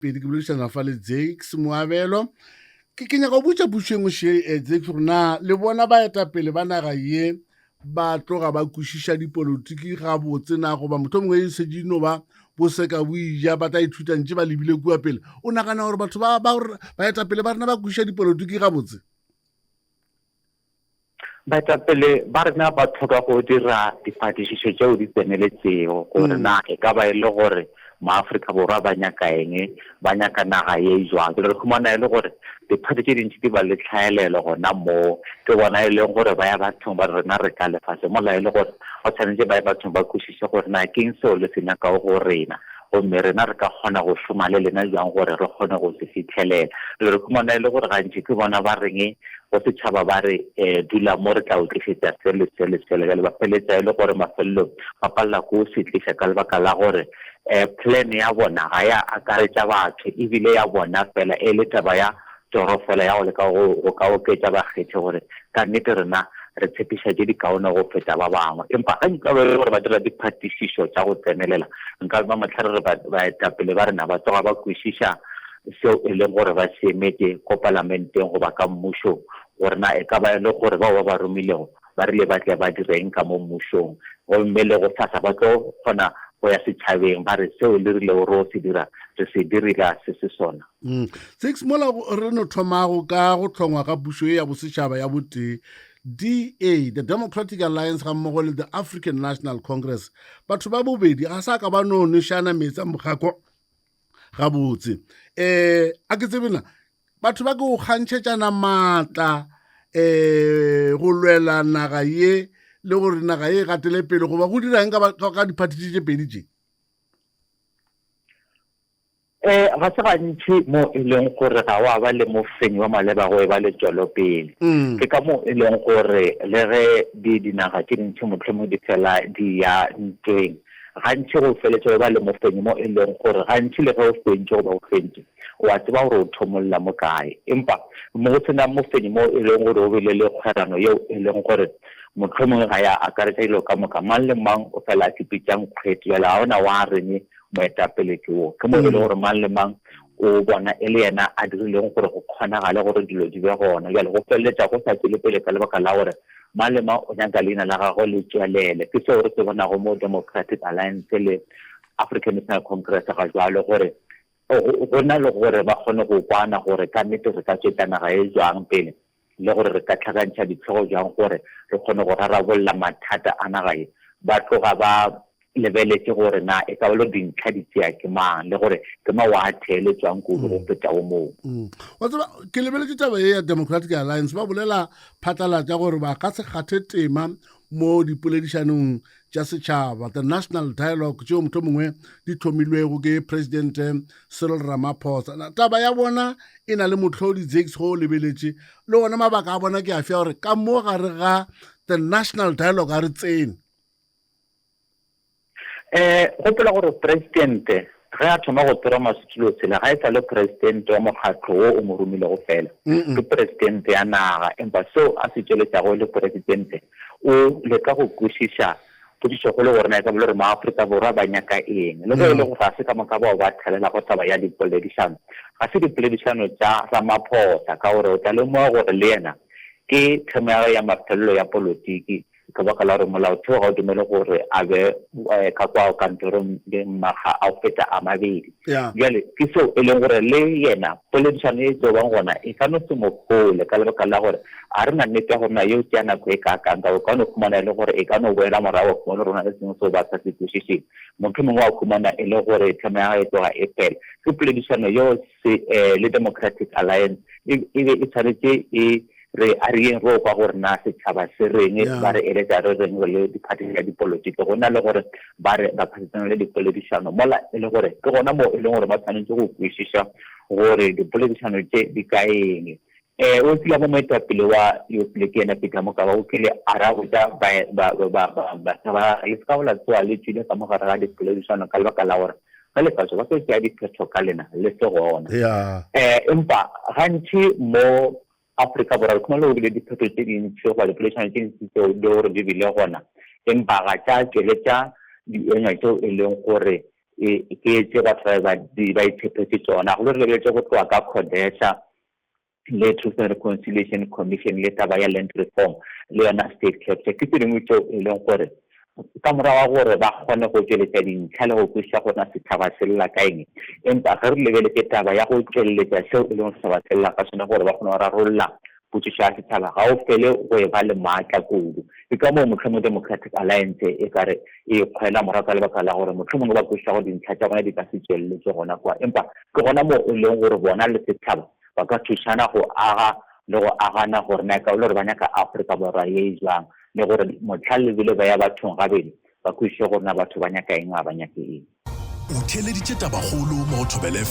Pedi ke boledišana fa le Jakes Moabelo. Ke ke nyaka go botša pušo engwe še eh, Jakes gore na le bona baetapele ba naga ye ba tloga ba kwešiša dipolotiki gabotse na goba motho mongwe e šetše no ba boseka bo ija ba tla ithuta ntše ba lebile kua pele. O nagana gore batho ba ba baetapele ba rena ba kwešiša dipolotiki gabotse? Baetapele ba rena ba tlhoka go dira diphatišišo tšeo di tseneletšego gore na e ka ba e le gore maAfrika Borwa ba nyaka eng, ba nyaka naga ye jwang. Re khumana e le gore diphathi tše dintši di ba le tlhaelelo gona moo, ke bona e leng gore ba ya bathong ba re rena re tla lefase, mola e le gore ba tshwanetše ba ye bathong ba kwešiše gore na ke eng seo le se nyakago go rena, gomme rena re ka kgona go šoma le lena jwang gore re kgone go se fitlhelela. Re khumana e le gore gantši ke bona ba reng go setšhaba ba re, um dula mo re tla o tlišetša se le se le sele. Bjale ba feletša e le gore mafelelong ba palela ke go se tliša ka lebaka la gore um plan ya bona ga ya akaretša batho ebile ya bona fela e le taba ya toro fela ya go leka go go ka oketša bakgethi gore ka nnete rena re tshepiša tše dikaone go feta ba bangwe. Empa ge nka be e le gore ba dira diphatišišo tša go tsenelela, nka ba mohla re re baetapele ba rena ba tloga ba kwešiša seo e leng gore ba se emetše ko palamenteng goba ka mmušong, gore na e ka ba e le gore bao ba ba romilego ba rile ba tle ba direng ka mo mmušong, gomme le gosasa ba tlo kgona go ya setšhabeng ba re seo le rilego ro se dira, re se dirile a se se sona. Six, mola re no thomago ka go hlongwa ga pušo ye ya bosetšhaba ya botee, DA, the Democratic Alliance gammogo le the African National Congress, batho ba bobedi ga sa ka ba no nwešana meetse a mokgako gabotse um a ke tsebe na batho ba ke go kgantšhetšana maatla um go lwela naga ye le gore naga ye e gatele pele goba go dirang ka diphathi tše tše pedi tše? Um ga se gantši mo e leng gore ga wa ba le mofenyi wa maleba go e ba le tšwelopele. Ke ka moo e leng gore le ge di dinaga tše dintši mohlomong di fela di ya ntweng, Gantši go feletša o ba le mofenyi mo e leng gore gantši le ge o fentše goba o fentše, o a tseba gore o thomolla mo kae. Empa mo go se nang mofenyi mo e leng gore o bile le kgwerano yeo e leng gore mohlomongwe ga ya akaretša dilo ka moka, mang le mang o fela a sepetša nkgwete. Bjale ga go na wa reng moetapele ke wo. Ke mo e leng gore mang le mang o bona e le yena a dirileng gore go kgonagale gore dilo di be gona. Bjale go feleletša go sa tšwele pele ka lebaka la gore Mang le mang o nyaka leina la gagwe le tšwelele. Ke seo re se bonago mo Democratic Alliance le African National Congress ga jwalo gore go na le gore ba kgone go kwana gore ka nnete re ka tšwetša naga e jwang pele le gore re ka tlhakantšha ditlhogo jwang gore re kgone go rarabolla mathata a naga ye. Ba tloga ba lebeletše gore na e ka ba le dintlha di tšea ke mang le gore ke mang wa theeletšwang kudu go feta o mongwe. Wa tseba, ke lebeletše taba ye ya Democratic Alliance, ba bolela phatlalatša gore ba ka se kgathe tema mo dipoledišanong tša setšhaba, the national dialogue, tšeo mohlomongwe di hlomilwego ke Presidente Cyril Ramaphosa. Na taba ya bona e na le mohlodi, Jakes, go o lebeletše? Le gona mabaka a bona ke afe a gore ka mo gare ga the national dialogue ga re tsene? Um gopola gore presidente ge a thoma go tsorama setulo sela ga e sa le presidente wa mokgatlo wo o mo romilego fela, ke presidente ya naga. Empa seo a se tšweletšago e le presidente, o leka go kwešiša potšišokgolo gore na e ka ba le gore maAfrika Borwa ba nyaka eng. Le ge e le gore ga se ka moka bao ba thabelago taba ya dipoledišano, ga se dipoledišano tša Ramaphosa ka gore o tla lemoga gore le yena ke themo ya gagwe ya mafelelo ya polotiki. Ka baka la gore molaotheo ga o dumele gore a be ka kwa kantorong le makga a go feta a mabedi. Bjale ke seo e leng gore le yena poledišano e tlo bang gona e ka no se mo hole ka lebaka la gore ga re na nnete ya gore na yeo tšea nako e kaakang, ka o ka no khumana e le gore e ka no boela morago wa khumana gore go na le sengwe seo ba sa se kwešišeng. Mohlomongwe wa khumana e le gore themo ya gagwe e tloga e fela. Ke poledišano yeo se le Democratic Alliance e be e tshwanetše e Re a re yeng ro kwa gore na setšhaba se reng, ba re eletša re reng re le diphathi tša dipolotiki, go na le gore ba re ba ka se tsenele dipoledišano, mola e le gore ke gona moo e leng gore ba swanetše go kwešiša gore dipoledišano tše di ka eng. Um o kile a ba moetapele wa yo pele ke yena Peter Mokaba, o kile a ra botša baswa ba gagwe, le se ka bola tsoa le tšwile ka mo gare ga dipoledišano ka lebaka la gore ge le ka tšwa ba tlo tšea diphetho ka lena le se gona. Um empa gantši mo Afrika Borwa re khumana go bile diphetho tše dintši goba dipoledišano tše dintši tseo di gore di bile gona, empa ga tša tšweletša dienywa tšeo e leng gore E, ke tše batho ba ba itshepetše tšona. Go le re lebeletše go tloga ka CODESA le Truth and Reconciliation Commission le taba ya land reform le yona state capture, ke tse dingwe tšeo e leng gore ka morago ga gore ba kgone go tšweletša dintlha le go kwešiša gore na setšhaba se lla ka eng. Empa ge re lebeletše taba ya go tšweletša seo e leng setšhaba se lla ka sona gore ba kgone go rarolla potšišo ya setšhaba, ga o fele go e ba le maatla kudu. Ke ka moo mohlomongwe Democratic Alliance e ka re e kgwela morago ka lebaka la gore mohlomongwe ba kwešiša gore dintlha tša bona di ka se tšweleletše gona kwa. Empa ke gona moo e leng gore bona le setšhaba ba ka thušana go aga le go agana gore na e ka ba le gore ba nyaka Afrika Borwa ye e jwang le gore mohla le bile ba ya bathong gabedi ba kwešiše gore na batho ba nyaka eng ga ba nyake eng. O theeleditše Tabakgolo mo go Thobela FM.